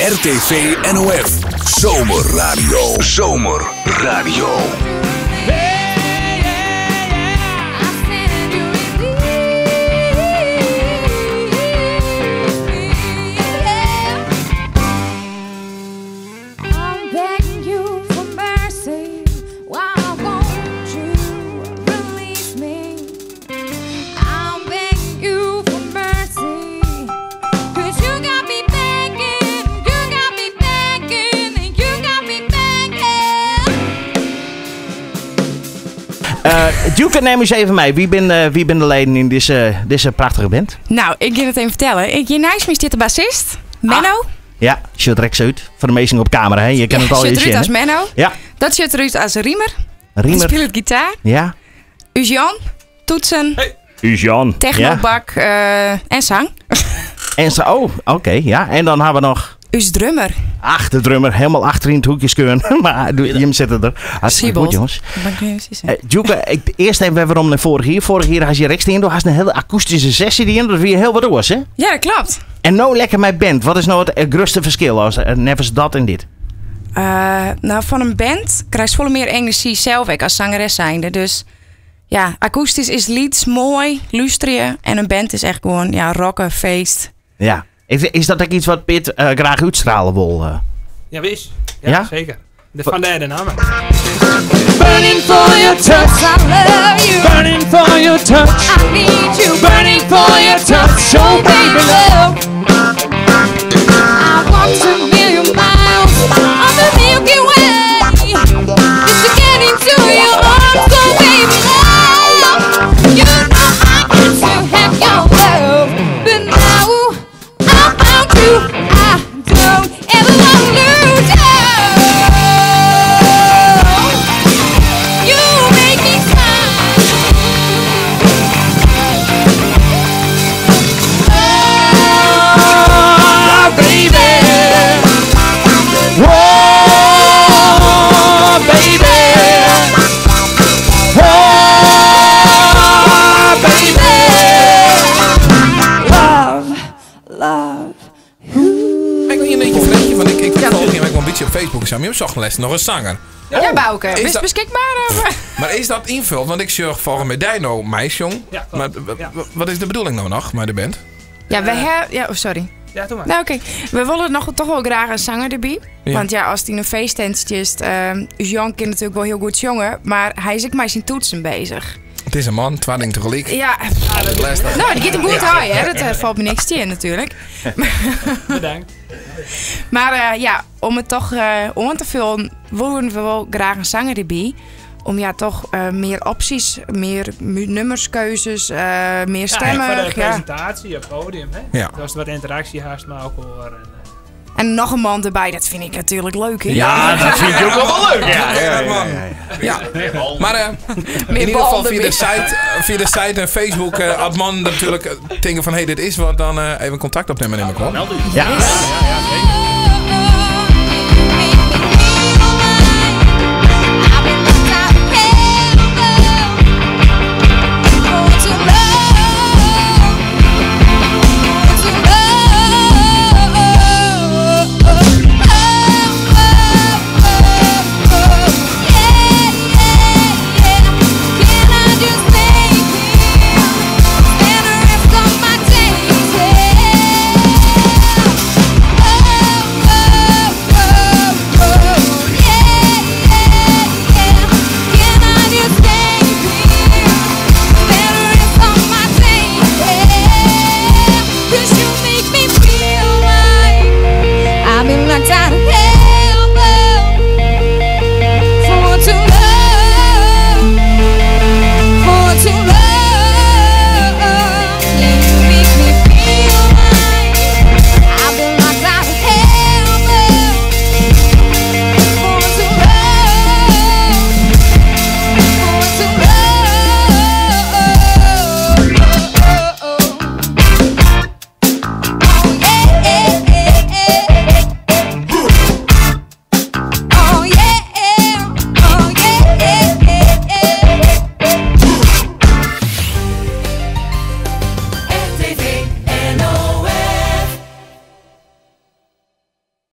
RTV NOF Zomerradio. Zomerradio. I'm begging you for mercy. Why won't you release me? I'm begging you for mercy. 'Cause you got me begging, you got me begging, and you got me begging. Duke, neem eens even mee. Wie ben de leden in deze prachtige band? Nou, ik ga het even vertellen. Ik, hier naast me zit de bassist, Menno. Ah, ja, ziet er uit. Voor de meesten op camera, hè? Je kent het al ziet eens eruit zien, als hè? Menno. Ja. Dat ziet eruit als Riemer. Die Riemer. speelt gitaar. Ja. Ujan, toetsen, Hey. Ujan. technobak en zang. En zo, oh, oké, ja. En dan hebben we nog... Us drummer. Ach, de drummer, helemaal achter in het hoekje skeuren. Maar je zit er. Hartstikke Siebold. goed, jongens. Dat ben ik niet precies, hè. Djoeke, eerst even waarom naar vorig jaar. Vorig jaar had je rechts in, had een hele akoestische sessie die in. Dat weer heel wat oors, hè? Ja, dat klopt. En nou lekker mijn band. Wat is nou het grootste verschil als nevens dat en dit? Nou, van een band krijg je volle meer energie zelf ik als zangeres zijnde. Dus ja, akoestisch is lieds mooi, luisteren. En een band is echt gewoon ja, rocken, feest. Ja. Is dat ook iets wat Pit graag uitstralen wil? Ja, wis. Ja, Ja? zeker. De, van de naam. Burning for your touch. I love you. Burning for your touch. I need you. Burning for your touch. Oh, baby, love. I walked a million miles on the Milky Way just to get into your arms, oh baby love. You know I got to have your love, but now I found you. I don't ever wanna lose you. You make me smile. Ah, baby. Oh, baby. Oh, baby. Love, love. Ik wil je een beetje vriendje, want ik volg je wel een beetje op Facebook. Sam, je zocht les nog een zanger. Ja, Bouke. Is Is dat- beschikbaar? Of? Maar is dat invuld? Want ik zorg volgens mij Dino, meisje, jong. Ja, klopt. Maar Ja. wat is de bedoeling nou nog met de band? Ja, we hebben... Ja, oh, sorry. Ja, doe maar. Nou, oké. We willen nog toch wel graag een zanger erbij. Ja. Want ja, als die een feesttent is, Jan kan natuurlijk wel heel goed zongen, maar hij is ook maar zijn toetsen bezig. Het is een man, twee dingen tegelijk. Ja, Lastig. nou, die gaat hem goed houden, hè. Dat valt me niks in natuurlijk. Bedankt. Maar ja, om het toch om te vullen, willen we wel graag een zanger erbij. Om ja, toch meer opties, meer nummerskeuzes, meer Ja, stemmen. voor de Ja, presentatie op het podium. Hè? Ja. Dus wat interactie haast met elkaar. En, En nog een man erbij, dat vind ik natuurlijk leuk. Hè? Ja, dat vind ik ook wel leuk. Ja, ja, man. Ja. Maar in ieder bal geval via de, erbij. site, via de site en Facebook, had man natuurlijk denken van hé, hey, dit is wat, dan even contact opnemen neem ik wel. Ja. ja, ja.